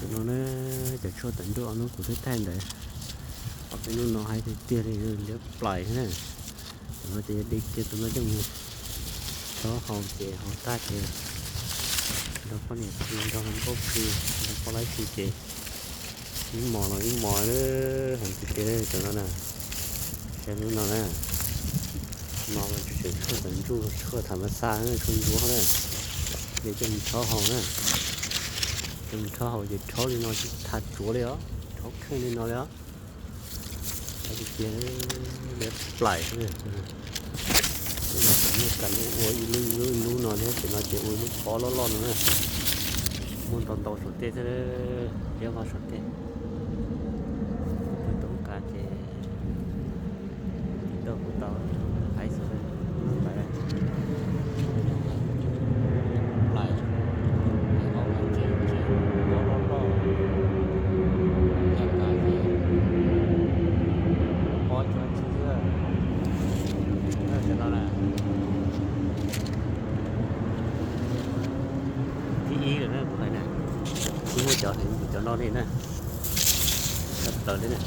Tus no na, cov tshuaj tawv ntsuj ob hnub kuv twb thaij ntawd, ob peb hnub no hais tiag tiag li liab plais na. Tus no ces yuav de kiag tus no coj mus rhaub haus ces haus tag ces nrog poj niam pw, nrog hluas nkauj pw, nrog poj laib pw ces ib mos los ib mos, heev tiag tiag tus no na. Saib lub no na, no mas tseem tshuaj tawv ntsuj, tshuaj tham mas xa, tshuaj ntsuab na. De coj mus rhaub haus na, coj mus rhaub haus ces rhaub li no tsis tha tsuav li os, rhaub kheej li no li os. Saib tiag tiag, liab plais xwb. Muaj kas ua ib lub ib lub ib lub no thiab, ces no ces ua ib lub pob loj loj no na. Muaj ntau ntau saum tej thiab, liab vog saum tej. Tus toob kas ces tau kuv tau, hais xwb, plais, plais, ob kas ces pob loj loj, ob kas ces pob cuab tsi xwb. Cov no na, thib ib lawm na kuv hais na, tsis muaj cov heev npaum cov no li na, tshaj plaws li na.